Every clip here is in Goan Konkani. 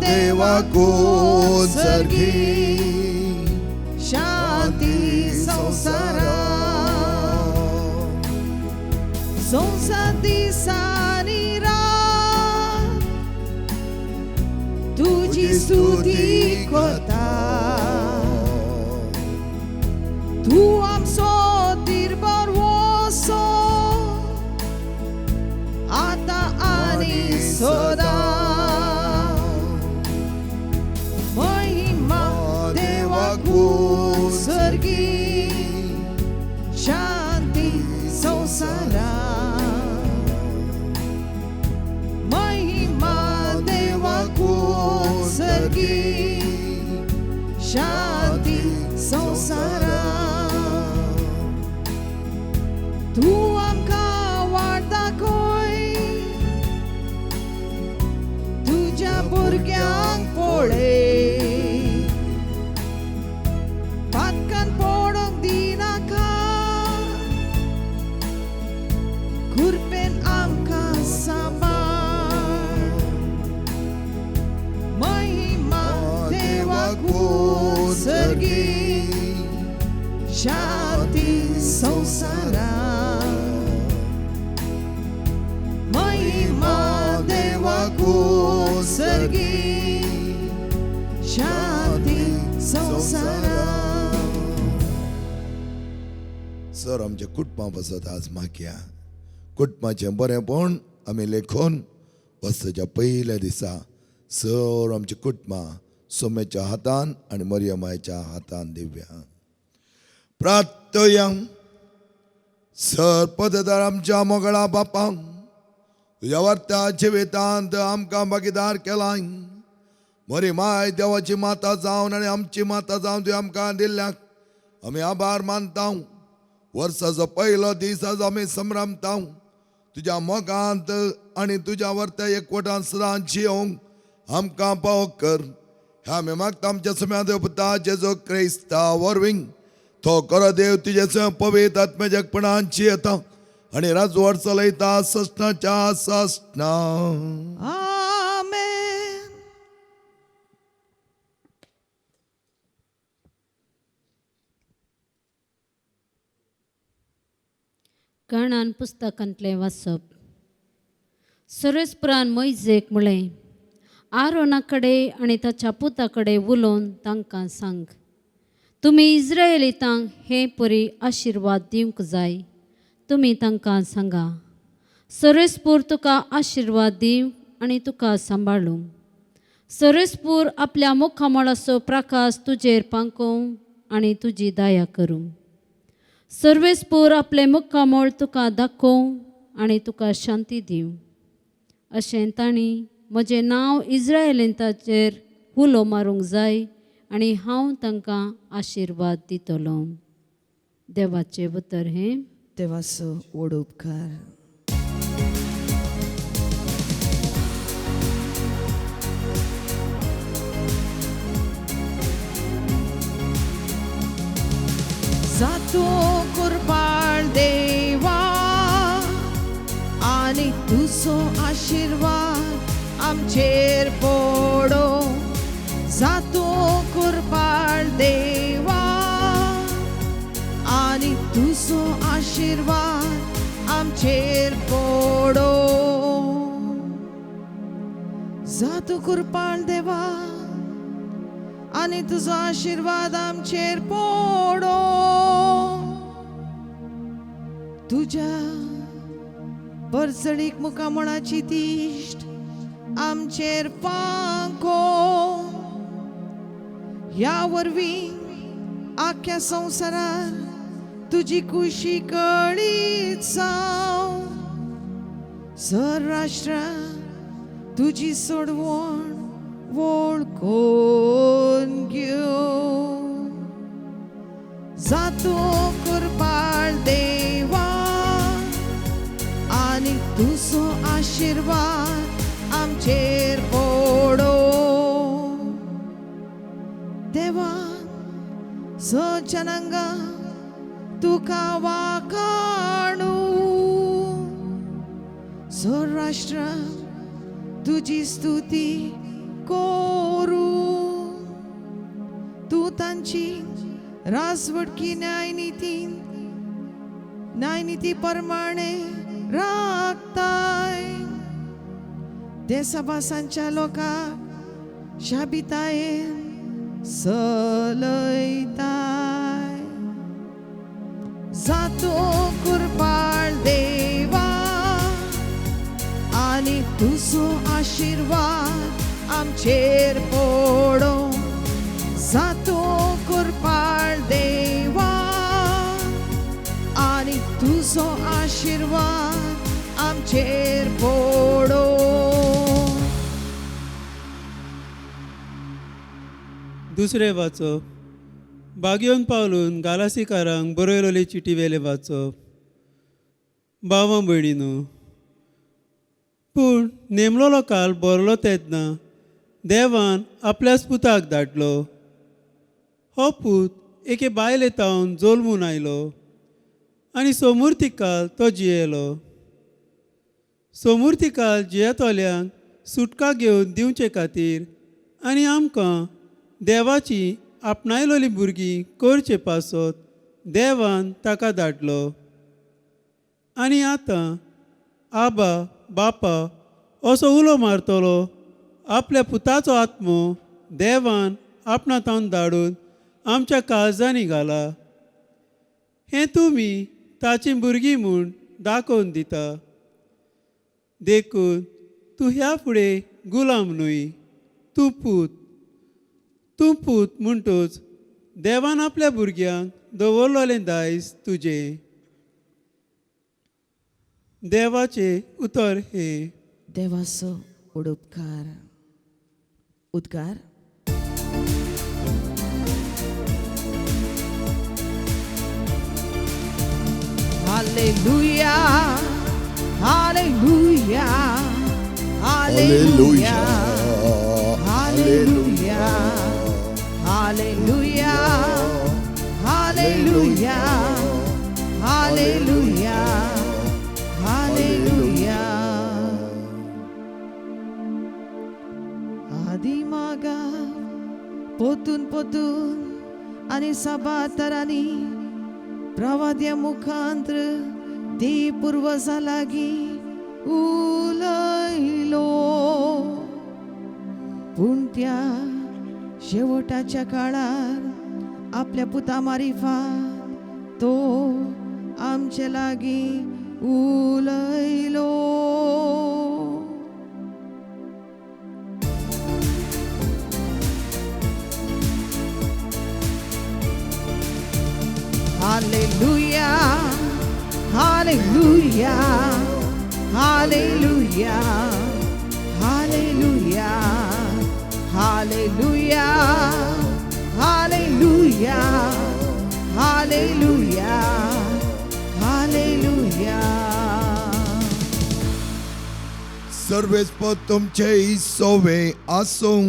देवाकून सर्गी शांती संवसारा संवसार दिसांनी रात तुजी स्तुती करता तूं आमचो दिरबर वसो आतां आनी सदां महिमा देवाकून सर्गी शांती संवसारा महिमा देवाकून सर्गी शांती संवसारा तूं आमकां वाट दाखय तुज्या भुरग्यांक पळय पातकान पडोंक दिनाका कृपेन आमकां सांबाळ महिमा देवाकून सर्गी शांती संवसारा महिमा देवाकून सर्गी शांती संवसारा. सर आमच्या कुटुंबा पासत आज मागया कुटुंबाचें बरेंपण आमी लेखून वर्साच्या पयल्या दिसा सर आमच्या कुटुंबां सोम्याच्या हातान आनी मरियमायच्या हातान दिव्या. प्रार्थया. सर पददार आमच्या मोगळा बापांक तुज्या वर्त्या जिवितांत आमकां भागीदार केलाय. मरी माय देवाची माता जावन आनी आमची माता जावन तुवें आमकां दिल्ल्याक आमी आभार मानता. वर्साचो पयलो दीस आज आमी संभ्रमता तुज्या मोगांत आनी तुज्या वर्त्या एकवटान सदां जियोंक आमकां पावो कर. ह्या आमी मागता आमच्या सुम्या देव पुता जेजो क्रिस्ता वरवीं. तो करो देव तुजे स्वयं पवित्र आत्म्याच्या जियेता आनी राजवट चलयता ससनाच्या ससना. आमेन. गणान पुस्तकांतलें वाचप. सर्वेस्परान मोयजेक म्हळें, आरोना कडेन आनी ताच्या पुता कडेन उलोवन तांकां सांग, तुमी इस्रायलितांक हे परी आशिर्वाद दिवंक जाय. तुमी तांकां सांगा, सर्वेस्पूर तुका आशिर्वाद दिवं आनी तुका सांबाळूं. सर्वेस्पूर आपल्या मुखामळाचो प्रकाश तुजेर पांकोवं आनी तुजी दया करूं. सर्वेस्पूर आपलें मुखामळ तुका दाखोवं आनी तुका शांती दिवं. अशें तांणी म्हजें नांव इस्रायलितांचेर उलो मारूंक जाय आनी हांव तांकां आशिर्वाद दितलो. देवाचें उतर हें. देवाचो व्हड उपकार. जातो कुरबाण देवा आनी तुजो आशिर्वाद आमचेर पडो. जातो कुरबाण देवा आनी तुजो आशिर्वाद आमचेर पडो. जातो कुरबाण देवा आनी तुजो आशिर्वाद आमचेर पडो. तुज्या परजळीक मुखामळाची दिश्ट आमचेर फांको. ह्या वरवीं आख्या संवसारार तुजी खुशी कळीत जावं. सर राष्ट्रां तुजी सोडवण वळखून घेवं. जातो कुरबाण देवा आनी तुजो आशिर्वाद आमचेर पडो. देवा सजनांगा तुका वाकाणू. सराष्ट्रां तुजी स्तुती करूं. तूं तांची राजवटकी न्यायनितीन न्यायनिती प्रमाणे राखताय. देसाभासांच्या लोकांक शाबितायेन सलयताय. जातो कुरपाळ देवा आनी तुजो आशिर्वाद आमचेर पडो. जातो कुरपाळ देवा आनी तुजो आशिर्वाद आमचेर पडो. दुसरें वाचप बागयोन पावलून गालासीकारांक बरयलोले चिटी वेले वाचप. भावां भयणीनो, पूण नेमलोलो काल बरलो तेन्ना देवान आपल्याच पुताक धाडलो. हो पूत एके बायले तावन जल्मून आयलो आनी सोमुर्तीकाल तो जियेलो. सोमुर्तीकाल जियेतल्यांक सुटका घेवन दिवचे खातीर आनी आमकां देवाची आपणायलोली भुरगीं करचे पासत देवान ताका धाडलो. आनी आतां आबा बापा असो उलो मारतलो आपल्या पुताचो आत्मो देवान आपणा तावन धाडून आमच्या काळजांनी घाला. हें तुमी ताचीं भुरगीं म्हूण दाखोवन दिता. देखून तूं ह्या फुडें गुलाम न्हय, तूं पूत. तूं पूत म्हणटूच देवान आपल्या भुरग्यांक दवरलेलें दायज तुजें. देवाचें उतर हें. देवाचो उडपकार उद्गार. Hallelujah, hallelujah, hallelujah, hallelujah, hallelujah, hallelujah, hallelujah, hallelujah. आदिमागा पोतून पोतून आनी साबातरांनी प्रवाद्या मुखांत्र दी पुर्वजां लागीं उलयलो. पूण त्या शेवटाच्या काळार आपल्या पुता मारिफात तो आमचे लागीं उलयलो. Hallelujah, hallelujah, hallelujah, hallelujah, hallelujah, hallelujah, hallelujah, hallelujah. सर्वेस्पर तुमचे सोवे आसूं.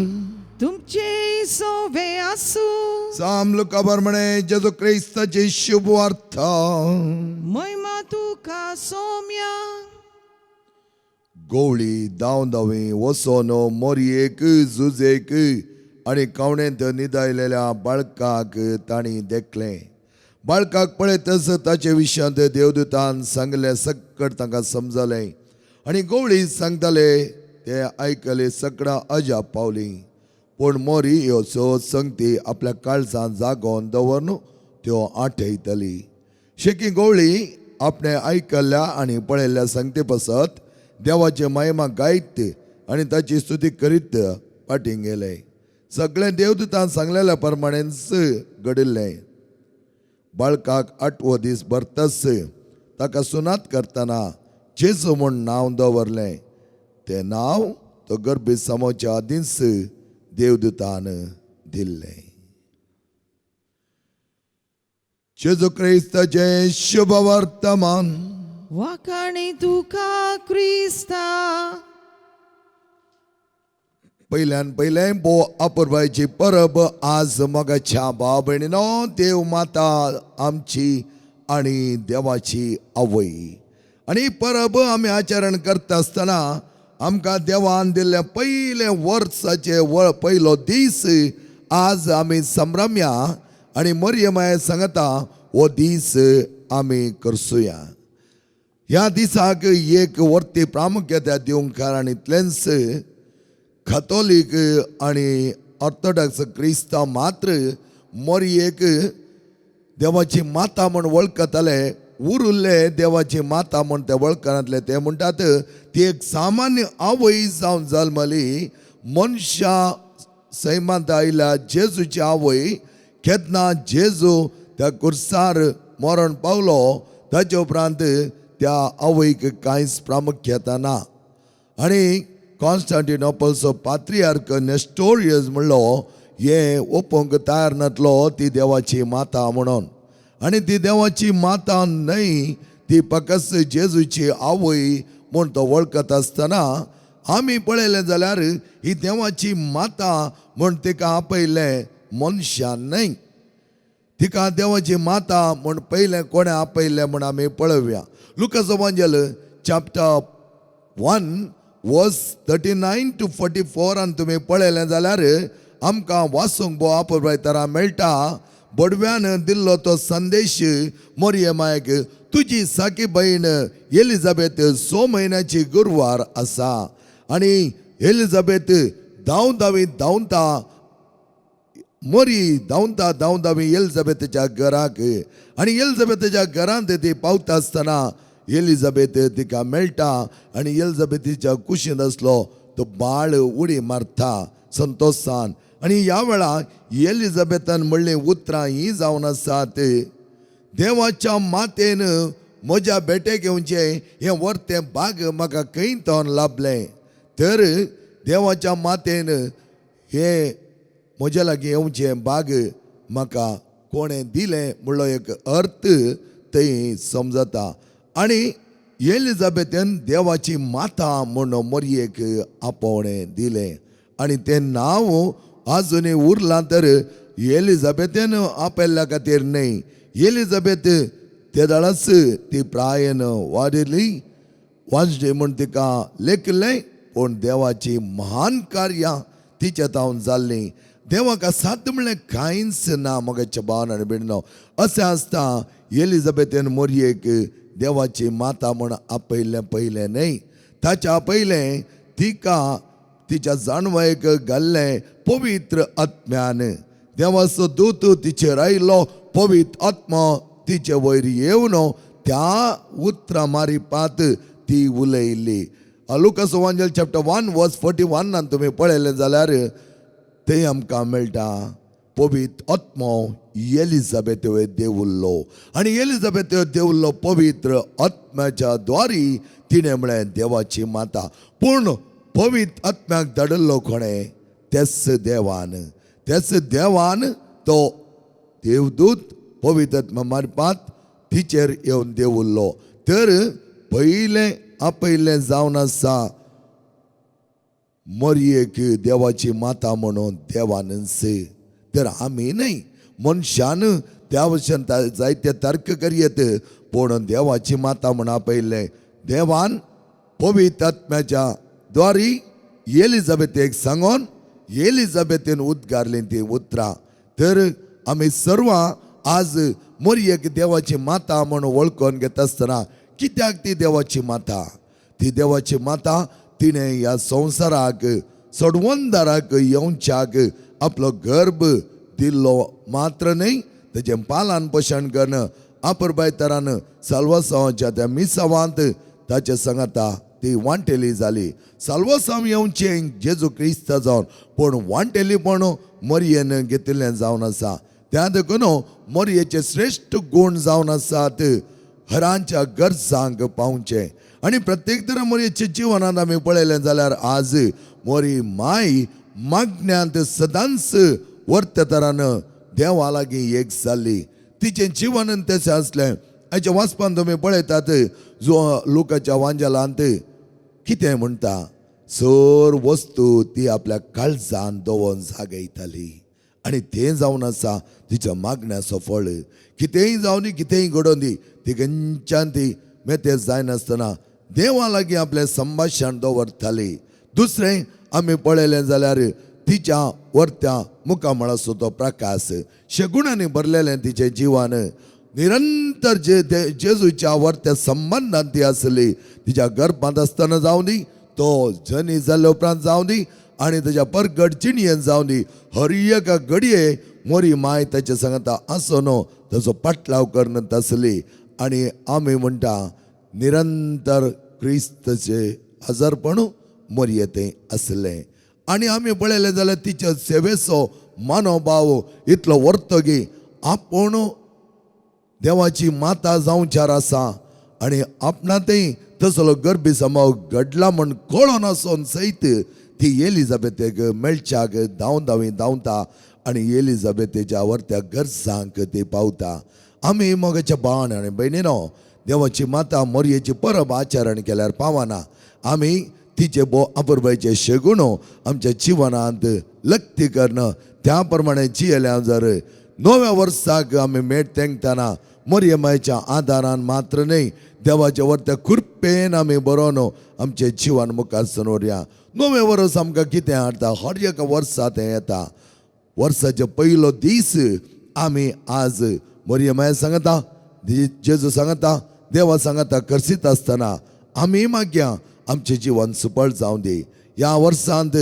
तुमचे सोवे आसूं. साम लुका प्रमाणे जेजू क्रिस्ताची शुभवार्ता. महिमा तुका सोम्या. गोवळी धांव धांवी वसोन मोरयेक जुजेक आनी कावणेंत निदायलेल्या बाळकाक तांणी देखलें. बाळकाक पळयतच ताचे विशयांत देवदूतान सांगलें सकट तांकां समजलें आनी गोवळी सांगताले ते आयकले सगळां अजाप पावली. पूण मोरी ह्यो स संगती आपल्या काळजान जागोवन दवरून त्यो आठयतली. शेकी गोवळी आपणे आयकल्ल्या आनी पळयल्ल्या संगती पसत देवाचे महिमा गायत आनी ताची स्तुती करीत फाटीं गेले. सगळें देवदूतान सांगलेल्या प्रमाणेच घडिल्लें. बाळकाक आठवो दीस भरतच ताका सुनात करतना जेजू म्हूण नांव दवरलें. तें नांव तो गर्भी सामोच्या आदींच देवदूतान दिल्लें. जेजू क्रिस्ताचें शुभ वर्तमान. वाखाणी तुका क्रिस्ता. पयल्यान पयलें भो अपुरबायची परब आज मगाच्या भाव भयणीनो, देव माता आमची आनी देवाची आवय. आनी परब आमी आचरण करता आसतना आमकां देवान दिल्लें पयलें वर्साचें पयलो दीस आज आमी संभ्रमया आनी मरियमाय सांगता हो दीस आमी करसुया. ह्या दिसाक एक वर्ती प्रामुख्यता दिवंक कारण इतलेंच कथोलीक आनी ऑर्थोडॉक्स क्रिस्तांव मात्र मोरयेक देवाची माता म्हूण वळखताले, उरिल्ले देवाची माता म्हूण ते वळखनातले. ते म्हणटात ती एक सामान्य आवय जावन जल्मली, मनशा सैमांत आयल्या जेजूची आवय. केन्ना जेजू त्या कुर्सार मरण पावलो ताचे उपरांत त्या आवयक कांयच प्रामुख्यता ना. आनी कॉन्स्टंटिनोपलचो पात्रियार्क नेस्टोरियस म्हणलो हें ओपोवंक तयार नातलो ती देवाची माता म्हणून. आनी ती देवाची माता न्हय, ती फकत जेजूची आवय म्हूण तो वळखत आसतना आमी पळयलें जाल्यार ही देवाची माता म्हूण तिका आपयलें मनशान न्हय. तिका देवाची माता म्हूण पयलें कोणें आपयलें म्हूण आमी पळोवया. लुकास वांजेल चॅप्टर 1 वर्स 39 to 44 आनी तुमी पळयलें जाल्यार आमकां वाचूंक भोव आपबाय मेळटा. बडव्यान दिल्लो तो संदेश मोरयेमायक, तुजी साकी भयण एलिजाबेथ 6 म्हयन्याची गुरवार आसा आनी एलिजाबेथ धांव धांवी धांवता मोरी धांवता धांव धांवी एलिजाबेथच्या घराक आनी एलिजाबेथच्या घरांत ती पावता आसतना एलिजाबेथ तिका मेळटा आनी एलिजाबेथीच्या कुशींत आसलो तो बाळ उडी मारता संतोशान. आनी ह्या वेळार एलिजाबेथान म्हणलीं उतरां हीं जावन आसात, देवाच्या मातेन म्हज्या भेटेक येवचें हें वर्तें भाग म्हाका खंय तोन लाभलें, तर देवाच्या मातेन हें म्हज्या लागीं येवचें भाग म्हाका कोणें दिलें म्हणलो एक अर्थ थंय समजता. आनी एलिजाबेथेन देवाची माता म्हूण मोरयेक आपोवणें दिलें आनी तें नांव आजुनूय उरलां. तर एलिजाबेथेन आपयल्ल्या खातीर न्हय, एलिजाबेथ ते दाळाच ती प्रायेन वाडिल्ली वाजडी म्हूण तिका लेखलें, पूण देवाची महान कार्यां तिच्या तावन जाल्लीं. देवाक साद म्हणलें कांयच ना म्हज्या भावन आनी भयणीनो. अशें आसता एलिजाबेथेन मोरयेक देवाची माता म्हूण आपयल्लें पयलें न्हय, ताच्या पयलें तिका तिच्या जाणवायक घाल्लें पवित्र आत्म्यान. देवाचो दूत तिचेर आयलो, पवित्र आत्मा तिचे वयर येवन त्या उतरां मारिपात ती उलयली. लुकास वांजेल चॅप्टर 1 वर्स 41 तुमी पळयलें जाल्यार थंय आमकां मेळटा पवित्र आत्मो एलिजाबेथ देवुल्लो आनी एलिजाबेथ देवुल्लो पवित्र आत्म्याच्या द्वारी तिणें म्हळें देवाची माता. पूण पवित्र आत्म्याक धाडिल्लो कोणें? तेच देवान. तेच देवान तो देवदूत पवित्र आत्मा मारपात तिचेर येवन देवुल्लो. तर पयलें आपयलें जावन आसा मोरयेक देवाची माता म्हणून देवानच, तर आमी न्हय. मनशान त्या भशेन जायते तर्क करयत, पूण देवाची माता म्हूण आपयलें देवान पवित्र आत्म्याच्या द्वारी एलिजाबेथेक सांगून एलिजाबेथेन उद्गारलीं तीं उतरां. तर आमी सर्वां आज मोरयेक देवाची माता म्हूण वळखून घेता आसतना कित्याक ती देवाची माता? ती देवाची माता तिणें ह्या संवसाराक सोडवणदाराक येवच्याक आपलो गर्भ दिल्लो मात्र न्हय, तेजें पालन पोशण करून आपरबायतरान साल्वासांवाच्या त्या मिसावांत ताचे सांगाता ती वांटेली जाली. साल्वासांव येवचें जेजू क्रिस्त जावन, पूण वांटेलीपण मोरयेन घेतिल्लें जावन आसा. त्या देखून मोरयेचे श्रेश्ठ गूण जावन आसात हरांच्या गरजांक पावचें. आनी प्रत्येक तरा मोरयेच्या जिवनांत आमी पळयलें जाल्यार आज मोरी माय मागण्यांत सदांच वर्ततरान देवा लागीं एक जाल्ली. तिचें जिवन तशें आसलें. हाच्या वाचपान तुमी पळयतात जो लुकाच्या वांजेलांत कितें म्हणटा, सर वस्तू ती आपल्या काळजान दवरून जागयताली आनी तें जावन आसा तिच्या मागण्याचो फळ. कितेंय जावं दी, कितेंय घडोवन दी, ती खंयच्यान ती मेतेर जायनासतना देवा लागीं आपलें संभाशण दवरताली. दुसरें आमी पळयलें जाल्यार तिच्या वर्त्या मुखामळाचो तो प्रकाश शेगुणांनी भरलेलें तिचें जिवन निरंतर जे जेजूच्या वर्त्या संबंदान ती आसली. तिच्या गर्भांत आसतना जावं दी, तो जनी जाल्ले उपरांत जावं दी आनी ताच्या परगट जिणयेन जावं दी, हर एका घडये मोरी माय ताच्या सांगता आसो न्हू ताचो पाटलाव करत आसली. आनी आमी म्हणटा निरंतर क्रिस्ताचे आजारपण मोरये तें आसलें. आनी आमी पळयलें जाल्यार तिच्या सेवेचो मनोभाव इतलो वर्तगी आपूण देवाची माता जावच्यार आसा आनी आपणा तें तसलो गर्भी समाव घडला म्हण कळोन आसून सयत ती एलिजाबेथेक मेळच्याक धांव धांवी धांवता आनी एलिजाबेथेच्या वर्त्या गरजांक ती पावता. आमी मोगाच्या भावान आनी भयणीनो देवाची माता मोरयेची परब आचरण केल्यार पावना. आमी तिचे भो अपुरबायचे शेगुणो आमच्या जिवनांत लक्ती करण त्या प्रमाणे जियेल्या जर नव्या वर्साक आमी मेट तेंकतना मोरये मायच्या आदारान मात्र न्हय देवाच्या वर्त्या कृपेन आमी बरोवन आमचें जिवन मुखार सनवरया. नवें वर्स आमकां कितें हाडटा? हर एका वर्सा तें येता. वर्साचो पयलो दीस आमी आज मोरये माया सांगता, जेजू सांगता, देवा सांगता करसीत आसतना आमी मागया आमचें जिवन सुफळ जावं दी. ह्या वर्सांत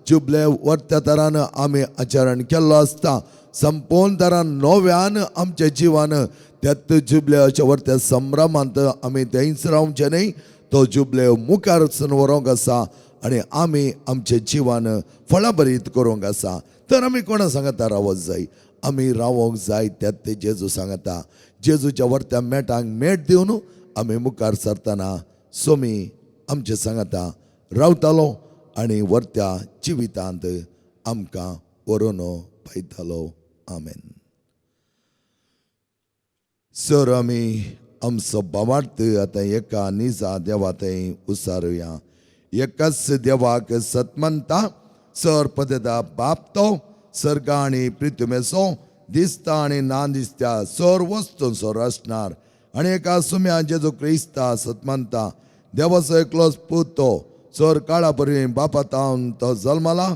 जुबले वर्त्या तरान आमी आचरण केल्लो आसता संपूर्ण तरान नव्यान आमचें जिवन त्यात जुबल्याच्या वर्त्या संभ्रमांत आमी थंयच रावचें न्हय, तो जुबले मुखार वचून व्हरूंक आसा आनी आमी आमचें जिवन फळाभरीत करूंक आसा. तर आमी कोणा सांगता रावत जाय? आमी रावोंक जाय त्यात ते जेजू सांगता. जेजूच्या वर्त्या मेटांक मेट दिवन आमी मुखार सरतना सोमी आमचें सांगता रावतालो आनी वर्त्या जिवितांत आमकां व्हरून पळयतालो. आमेन. सर आमी आमचो भावार्थ आतां एका निजा देवा थंय उसारुया. एकाच देवाक सतमनता सर पदता बाप तो सर्ग आनी पृथ्वीचो दिसता आनी ना दिसत्या सर वस्तूंचो रचणार आनी एका सुम्या जेजू क्रिस्ता सतमनता देवाचो एकलोच पूत तो सर काळा परी बापा तावन तो जल्मला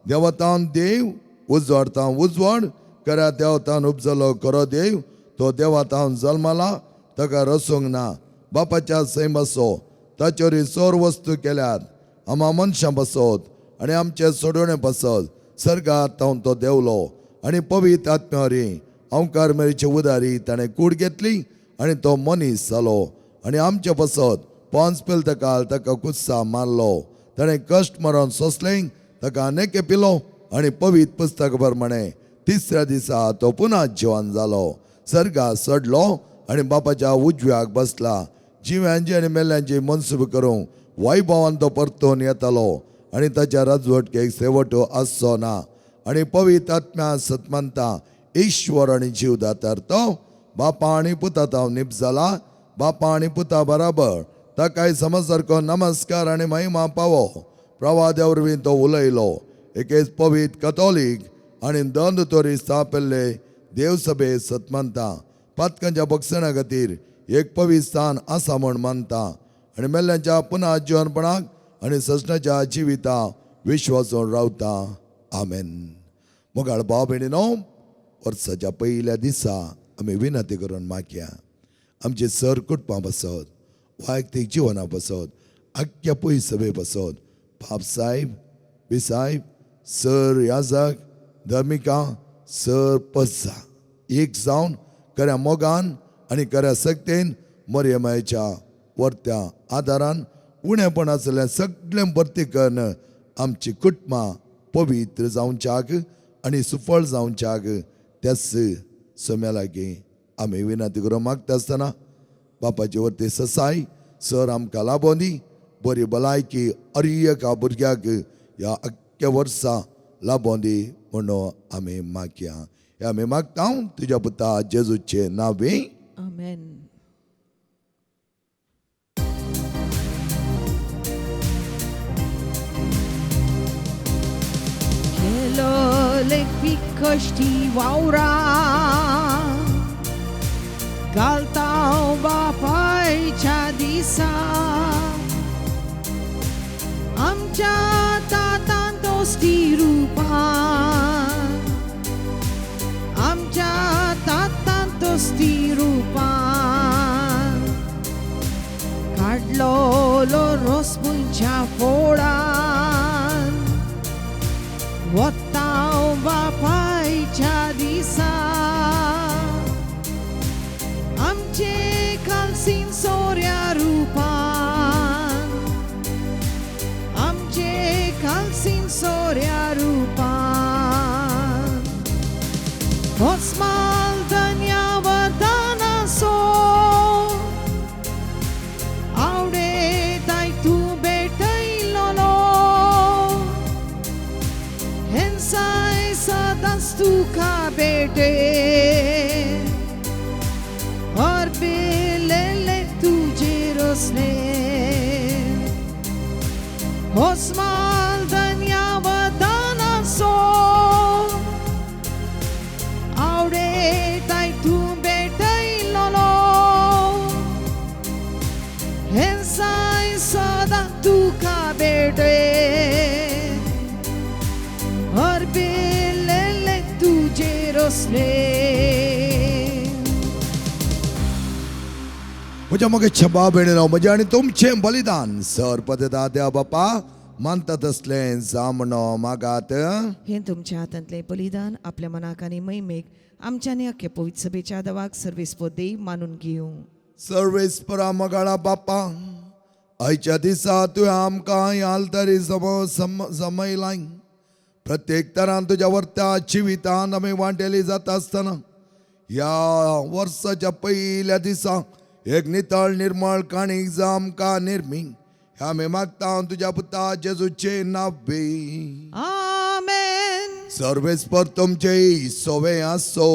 देवतावन देव उजवाड तावन उजवाड कऱ्या देवतान उपजलो खरो देव तो देवातावन जल्मला ताका रसूंक ना बापाच्या सैमाचो ताचेर सर वस्तू केल्यात आमा मनशां पासत आनी आमचे सोडवणे पासत सर्गात तावन तो देंवलो आनी पवित्र आत्म्यावरी अंकार मेरेचे उदारी ताणें कूड घेतली आनी तो मनीस जालो आनी आमचे पासत पोंच पिलतकाल ताका कुत्सा मारलो ताणें कश्ट मरण सोंसलें ताका अनेके पिलो आनी पवित्र पुस्तक प्रमाणे तिसऱ्या दिसा तो पुन्हा जिवन जालो सर्गात चडलो आनी बापाच्या उजव्याक बसला जिव्यांची आनी मेल्यांची मनसूब करूंक वैभवान तो परतून येतालो आनी ताच्या राजवटकेक शेवट आसचो ना. आनी पवित्र आत्म्या सतमनता ईश्वर आनी जीवदातार तो बापा आनी पुता ताव निप जाला बापा आनी पुता बराबर ताकाय समजसारको नमस्कार आनी महिमा पावो. प्रवाद्या वरवीं तो उलयलो एकेच पवित्र कथोलीक आनी दंद तोरी स्थापिल्ले देवसभे सतमनता पातकांच्या बक्षणा खातीर एक पवित्र स्थान आसा म्हूण मानता आनी मेल्ल्यांच्या पुनः जिवनपणाक आनी सजनाच्या जिविता विश्वासून रावता. आमेन. मोगाळ भाव भयणीनो, वर्साच्या पयल्या दिसा आमी विनंती करून मागया आमचे सर कुटुंबां पासत, वैयक्तीक जिवना पासत, आख्ख्या पय सभे पासत, बाप साहेब बिसायब सर याजक धर्मिका सर पज्जा एक जावन खऱ्या मोगान आनी खऱ्या सक्तेन मरियमायच्या वर्त्या आदारान उणेपण आसलें सगळें भरती करून आमची कुटुंबां पवित्र जावच्याक आनी सुफळ जावच्याक त्याच सम्या लागीं आमी विनंती करून मागता आसतना बापाची वर्ती ससाय सर आमकां लाबोन दी बरी भलायकी अर एका भुरग्याक ह्या आख्ख्या वर्सा लाबोन दी म्हणून आमी मागया. हे आमी मागता तुज्या पुता जेजूचे नांवे. आमेन. केलोले कश्टी वावरा घालता बापायच्या दिसा. आमच्या तातांत दोस्ती रुपान, आमच्या तातांत दोस्ती रुपान, काडलोलो रोसपुंच्या फोडान, वताव बापायच्या दिसा, आमचे कालसीन सोऱ्या रुपान, आमचे कालसीन सोऱ्या रुपान, होसमाल धन्या वरदानासो, आवडे ताय तूं भेटयलोलो, हेंसाय सदांच तुका भेटे, अर्पिलेले तुजे रोसने, होसमाल धन्या वरदानासो, आवडे ताय तूं भेटयलोलो, हेंसाय सदां तुका भेटे, अर्पिलेले तुजे रोसने. म्हज्या मोगेच्या भाव भयणीनो, म्हजें आनी तुमचें बलिदान सर पदता देवा बापा मानता तसलें जामणो मागात. हें तुमच्या हातांतलें बलिदान आपल्या मनाक आनी महिमेक आमच्या आनी अख्ख्या पवित्र सभेच्या दवाक सर्वेस्पर देव मानून घेवं. सर्वेस्परा मगाळा बापा, आयच्या दिसा तुवें आमकां आलतरी जमयलाय. प्रत्येक तरान तुज्या वर्त्या जिवितान आमी वांटेली जाता आसतना ह्या वर्साच्या पयल्या दिसा एक नितळ निर्मळ काणीक जावं आमकां निर्मी, ह्या आमी मागता तुज्या पुता जेजूचे नावे. आमेन. सर्वेस्पर तुमचे सोवे आसो.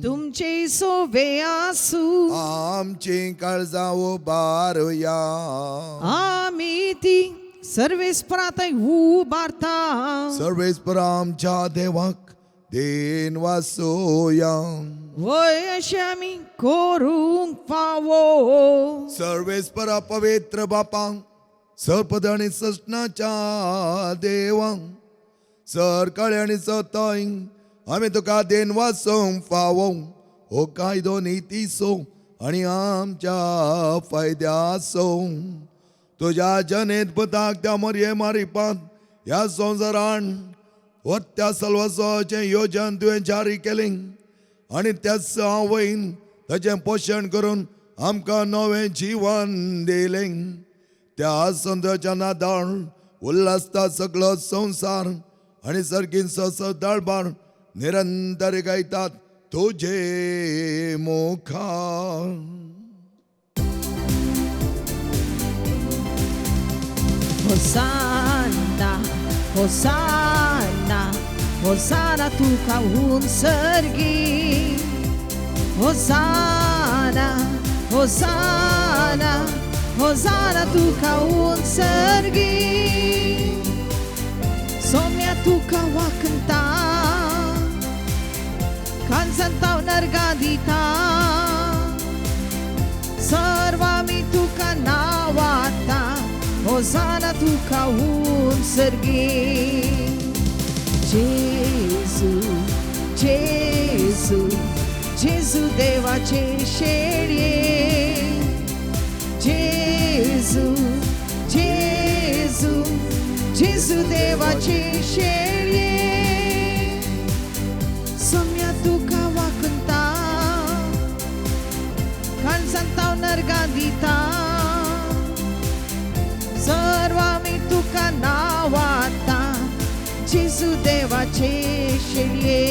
तुमचे सोवे आसूं. आमची काळजां उबारुया. आमी ती सर्वेस्परांत उबारता. सर्वेस्पर आमच्या देवाक then वासोया. वय अशें आमी करूंक फावो. सर्वेस्परा पवित्र बापा, सरपद आनी ससनाच्या देवा, सरकाळी आनी सतय आमी तुका then वासूंक फावो. हो कायदो नितीचो आनी आमच्या फायद्याचो. तुज्या जनेत पुताक त्या मोरये मारिपांत ह्या संवसारान त्या सलवासाचें योजन तुवें जारी केलें आनी त्याच आवयन ताचें पोशण करून आमकां नवें जिवन दिलें. त्या संताच्या नादान उल्हासता सगळो संवसार आनी सारकी सदळबार निरंतर गायतात तुजे मुखार. होसाना होसाना होसाना तुका उंसर्गी, होसाना होसाना होसाना तुका उंसर्गी, सोम्या तुका वाकंता, कांसंताव नर्गादिता, सर्वामी तुका नावाता, होसाना तुका उंसर्गी. जेजू जेजू जेजू देवाचे शेळये, जेजू जेजू जेजू देवाचे शेळये, सोम्या तुका वाकंता, कांसंताव नर्गादिता, सर्वामी तुका नावाता, जेजू देवाचे शेळये,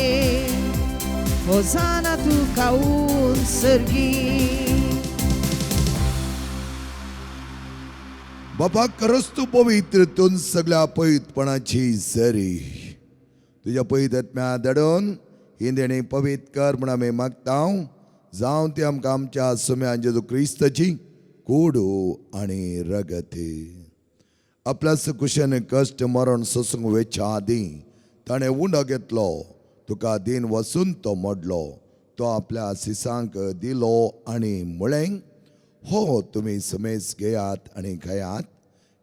होसाना तुका उंसर्गी. बाबा खरंच तूं पवित्र, तूं सगळ्या पवित्रपणाची सरी. तुज्या पवित्र आत्म्या धाडून ही देणी पवित्र कर म्हूण आमी मागता. जावं ती आमकां आमच्या सुम्यान जेजू क्रिस्ताची कोडू आनी रगत. आपल्या कुशेन कश्ट मरण सोसूंक वेच्या आदीं ताणें उंडो घेतलो, तुका दिन वसून तो मोडलो, तो आपल्या सिसांक दिलो आनी म्हळें, हो तुमी समेज घेयात आनी खायात,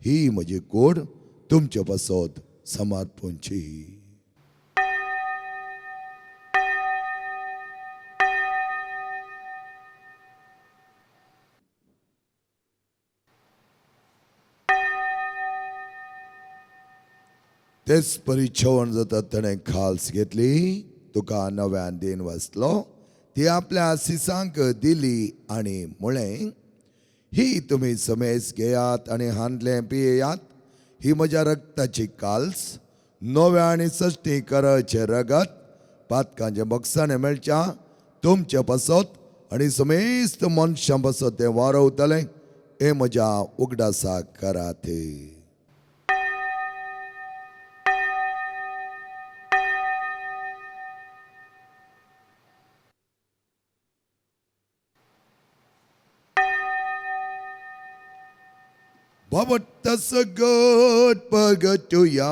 ही म्हजी कूड तुमचे पासत समर्पणची. तेच परी जेवण जाता ताणें खाल्स घेतली, तुका नव्यान दिन वाचलो, ती आपल्या सिसांक दिली आनी म्हळें, ही तुमी समेज घेयात आनी हांदलें पियेयात, ही म्हज्या रक्ताची काल्स, नव्या आनी सश्टी कराचें रगत, पातकांचें बक्षाणें मेळच्या तुमचे पासत आनी समेस्त मनशां पासत तें वारवतलें, हें म्हज्या उगडासाक करात. बाबा सगट पगटुया.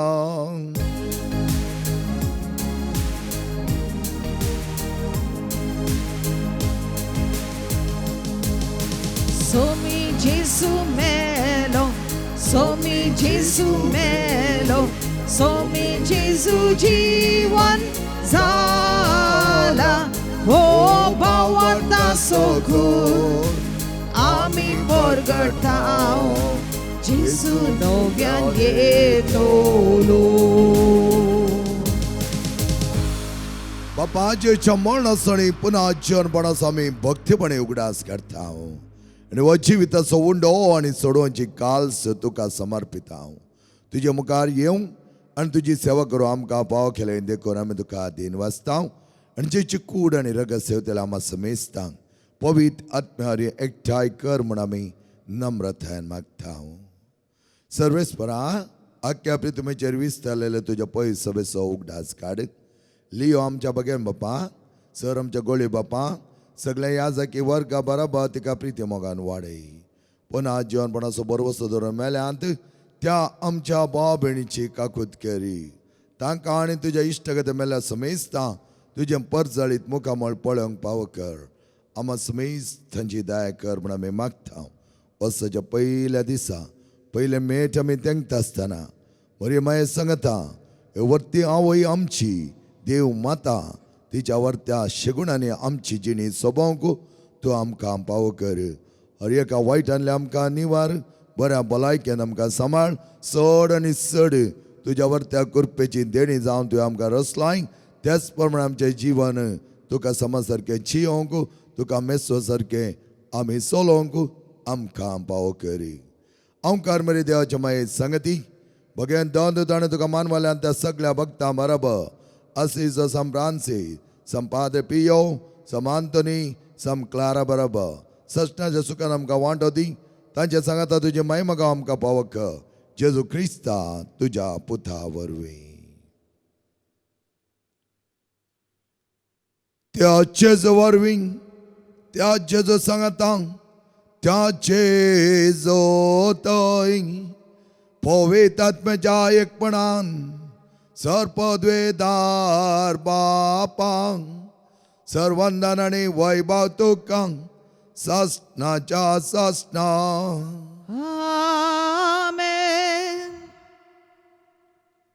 Somi Gesù melo, Somi Gesù melo, Somi Gesù जीवन झाला, हो भावार्था सोगून आमी परगटाव, जेजू नव्यान येतलो. बापाच्या मरणासणी पुन्हा जीवनपणाचो आमी भक्तीपणे उगडास करता आनी हो जिविताचो उंडो आनी सोडोवची काल्स तुका समर्पिता. तुजे मुखार येवं आनी तुजी सेवा करूं आमकां पाव केलें देखून आमी तुका दीन वाचता आनी जेची कूड आनी रगत सेवतले आमा समेजता पवित्र आत्म्यारी एकठांय कर म्हूण आमी नम्रतायेन मागता. सर्वेस्परा आख्या प्रितमेचेर विस्तारलेले तुज्या पयस सभेचो उगडास काड. लियो आमच्या बगेन बापा, सर आमच्या गोळी बापा, सगळ्या ह्या जाकी वर्गा बराबर तिका प्रिती मोगान वाडय. पुन्हा जिवनपणाचो बरवसो धरून मेल्यांत त्या आमच्या भाव भयणीची काकूत केरी, तांकां आनी तुज्या इश्टगत मेल्या समेजता तुजें परजळीत मुखामळ पळोवंक पाव कर. आमा समेज थंयची दया कर म्हूण आमी मागता. वर्साच्या पयल्या दिसा पयले मेट आमी तेंकता आसतना मरे माये सांगता, हे वर्ती आवय आमची देव माता, तिच्या वर्त्या शेगुणांनी आमची जिणी सोबोवंक तूं आमकां पाव कर. हर एका वायटांतलें आमकां निवार, बऱ्या भलायकेन आमकां सांबाळ, चड आनी चड तुज्या वर्त्या कृपेची देणी जावन तुवें आमकां रसलाय. त्याच प्रमाणे आमचें जिवन तुका समज सारकें जियोवंक, तुका मेसो सारकें आमी चलोवंक आमकां पाव करी. ओंकार मरे देवाच्या माये संगती भगेन दोन दुदाणे तुका मानवाल्यान त्या सगळ्या भक्तां बराबर असीजो सम फ्रांसीस, सम पाद्रे पियो, सम आंतोनी, सम क्लारा बराबर सजनाच्या सुखान आमकां वांटो दी. तांचे सांगाता तुजे मायमगांव आमकां पावक जेजू क्रिस्ता तुज्या पुता वरवीं. त्या जेजू वरवीं, त्या जेजू सांगाता, त्या जेजू तय पवित्र आत्म्याच्या एकपणान सर्पद्वेदार बापां सर्वंदन आनी वैभव तुका सासणाच्या सासणा. आमेन.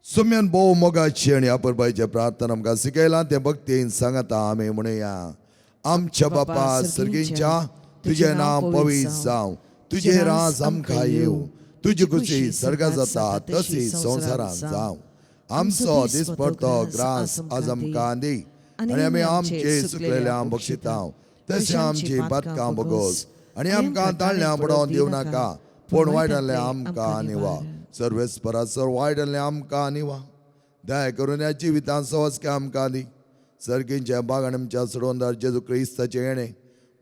सुम्यान भोव मोगाची आनी अपुरबायचे प्रार्थना आमकां शिकयलां तें भक्तीन सांगता आमी म्हणुया. आमच्या बापा सर्गींच्या, तुजें नांव पवित्र जावं, तुजें राज आमकां येवं, तुजी खुशी सर्गा जाता तशी संवसारांत जावं. आमचो दिसपडतो ग्रास आज आमकां दी आनी आमी आमचे सुकलेल्या बक्षिता तशें आमची पातकां बगोस आनी आमकां ताळल्यां पडोवन दिवं नाका, पूण वायटांतलें आमकां निवा. सर्वेस्परा सर वायटांतलें आमकां निवा. दया करून ह्या जिवितांत सवस्के आमकां दी. सर्गींच्या बागान आमच्या सोडोवंदार जेजू क्रिस्ताचें येणें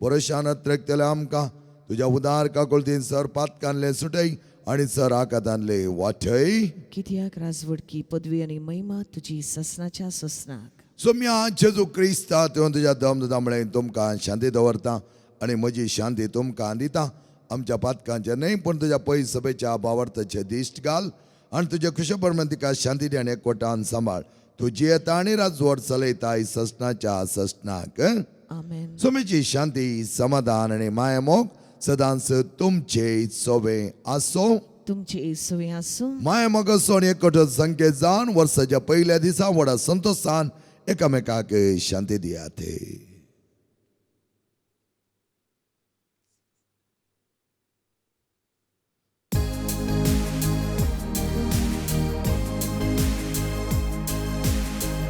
बरोशान अत्रेकतलें आमकां तुज्या उदार काकुळतीन सर पातकांतलें सुटय आनी सर आकातांतलें वाटय. कित्याक राजवडकी पदवी आनी महिमा तुजी ससनाच्या ससनाक. सोम्या जेजू क्रिस्ता तुवें तुज्या दम दिता म्हळें तुमकां शांती दवरता आनी म्हजी शांती तुमकां दिता. आमच्या पातकांचें न्हय पूण तुज्या पयस सभेच्या भावार्थाचें दिश्ट घाल आनी तुज्या खुशेप्रमाण तिका शांती दी आनी एकवटान सांबाळ. तूं जियेता आनी राजवट चलयता ससनाच्या ससनाक. आमेन. सोमेची शांती समाधान आनी मायामोग सदांच तुमचे सोबे आसो. तुमचे सुवे आसूं. माया मगसो आनी एकवट संकेत जावन वर्साच्या पयल्या दिसा व्हडा संतोशान एकामेकाक शांती दियात.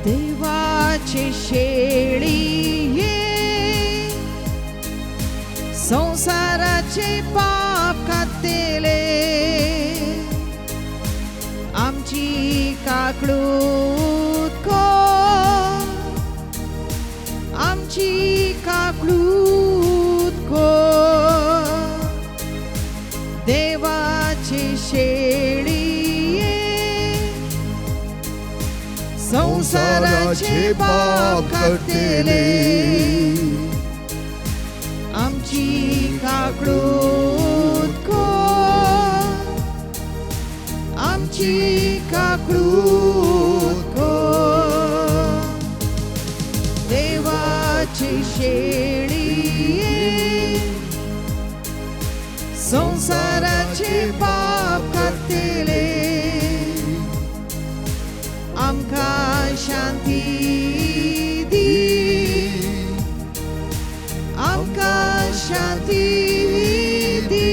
देवाचे शेळी संसाराचे पाप खातेले, आमची काकळूत कर, आमची काकळूत कर. देवाचे शेळी संसाराचे पाप काडटले, आमची काकळूत कर, आमची काकळूत कर. देवाची शेळी संसाराचे पाप काडटले, आमकां शांती दी, आमकां शांती दी.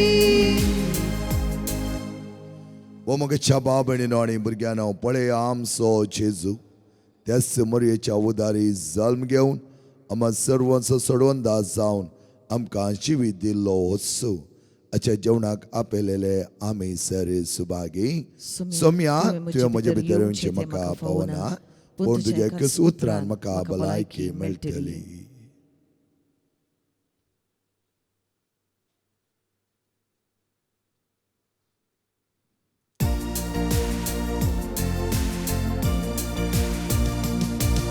ओ म्हज्या बाब आनी भुरग्यांनो, पळय आमचो जेजू त्याच मरयेच्या उदारी जल्म घेवन आमकां सर्वांचो सोडोवन दास जावन आमकां जिवीत दिल्लो होत्सू हाच्या जेवणाक आपयलेले आमी सर सुभागी. सोम्या, तुवें म्हजे भितर येवचें म्हाका पावना, पूण तुज्या एकच उतरान म्हाका भलायकी मेळटली.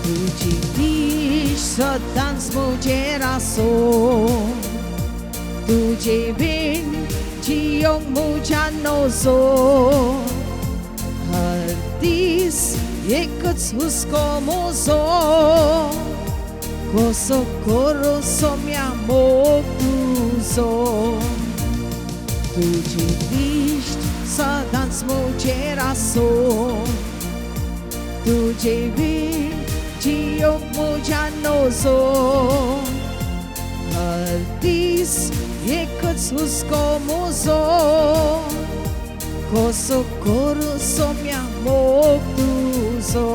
तुजी दीस सदांच म्हजेर आसूं, तुजे वीण जियोंक म्हज्यान नजो, हर दीस एकच हुस्को म्हजो, कसो करूं सोम्या मोग तुजो. तुजी दिश्ट सदांच म्हजेर आसूं, तुजे वीण जियोंक म्हज्यान नजो, हर दीस एकच हुस्को म्हजो, कसो करूं सोम्या मोग तुजो.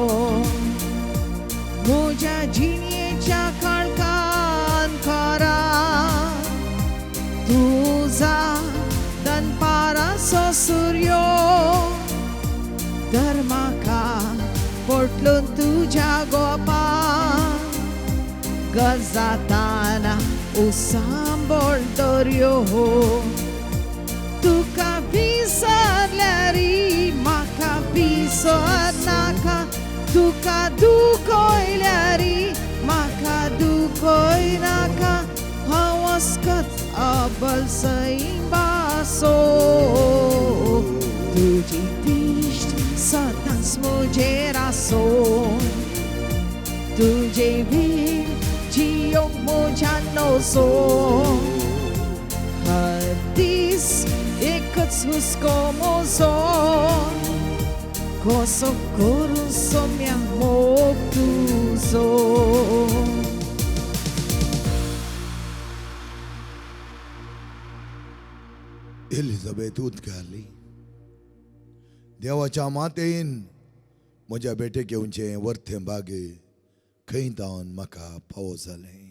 म्हज्या जिणेच्या काळखान खरा तुजा दनपाराचो सुर्यो, धर म्हाका पोटलून तुज्या गोपा, गजाताना उसांबोळ दर्यो. तुका विसरल्यार म्हाका विसर नाका, तुका दुखयल्यार म्हाका दुखय नाका, हांव अस्कत अबल सैंबासो. तुजी दिश्ट सदांच म्हजेर आसूं, तुजे वीण जियोंक म्हज्यान नजो, हर दीस एकच हुस्को म्हजो, कसो करूं सोम्या मोग तुजो. एलिझाबेथ उदकाली देवाच्या मातेन म्हज्या भेटेक येवचें वर्थें बागे खंय तावन म्हाका पावो जालें.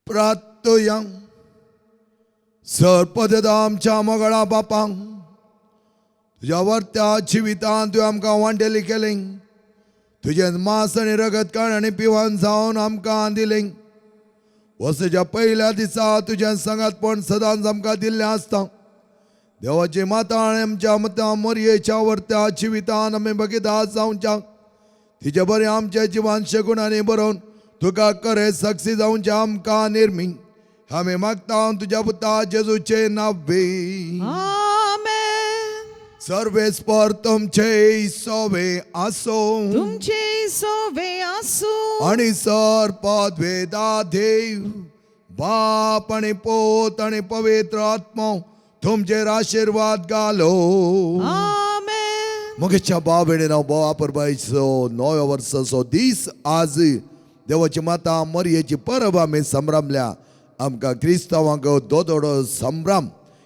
प्रार्थया सरपद आमच्या मोगळा बापांक, तुज्या वर्त्या जिवितान तुवें आमकां वांटेली केलें, तुजें मांस आनी रगत काण आनी पिवन जावन आमकां दिलें. वर्साच्या पयल्या दिसा तुजें सांगातपण सदांच आमकां दिल्लें आसता. देवाची माता आनी आमच्या मतां मोरयेच्या वर्त्या जिवितान आमी भगिता जावच्या, तिचे बरें आमच्या जिवान शकून आनी बरोवन तुका करे साक्षी जावचें आमकां निर्मी. आमी मागता तुज्या पुता जेजूचे नावे. आमेन. सर्वेस्पर तुमचे सोवे आसो, तुमचे सोवे आसूं, आनी सर पदवेदा देव बाप आनी पोत आनी पवित्र आत्मो तुमचेर आशिर्वाद घालो. आमेन. मुगेच्या बाबेणे नांव बोवा परबायचो नव्या वर्साचो दीस आज देवाची माता मरयेची परब आमी संभ्रमल्या. आमकां क्रिस्तांवांक दोदोडो संभ्रम,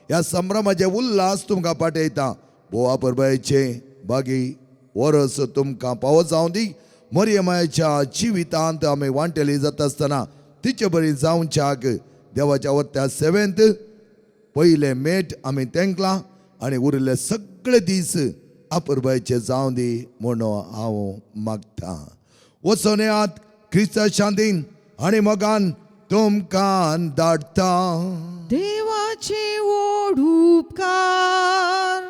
ह्या संभ्रमाचे उल्हास तुमकां पाठयता. बोवा परबायचे बागी वरस तुमकां पावो जावं दी. मरये मायेच्या जिवितांत आमी वांटेली जाता आसतना तिचे बरी जावच्याक देवाच्या वत्या सेवेंत पयले मेट आमी तेंकला आनी उरिल्ले सगळे दीस अपुरबायचे जावं दी म्हणून हांव मागता. वचोन येयात क्रिस्ता शांतीन आनी मोगान तुमकां धाडटा. देवाचे ओड उपकार.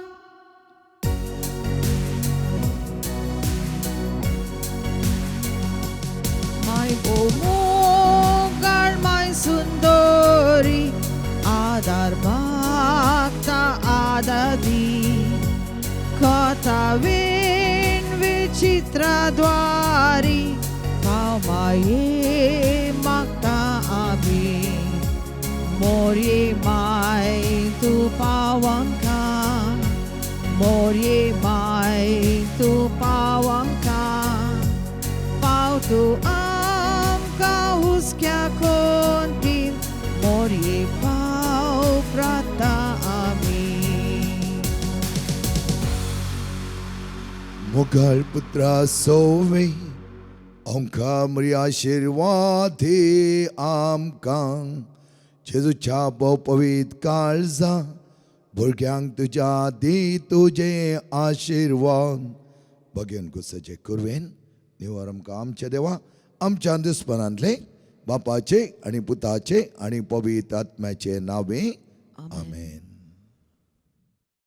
माय मोगाळ माय सुंदरी आदार मागता आदादी कथा वेण विचित्राद्वारी पाव माये मागता आमी. मोरये माय तूं पावंका, मोरये माय तूं पावंका, पाव तूं आमकां हुस्क्या कोंतीन, मोरये पाव प्राता आमी. मोगाळ पुत्रा सोवे आमकां मरी आशिर्वाद दी आमकां. जेजूच्या भोव पवित्र काळजा भुरग्यांक तुज्या दी तुजे आशिर्वाद. भगेन गुस्साचे कुरवेन निवार आमकां आमच्या देवा आमच्या दुस्पनांतले बापाचे आनी पुताचे आनी पवित्र आत्म्याचे नावे आमेन.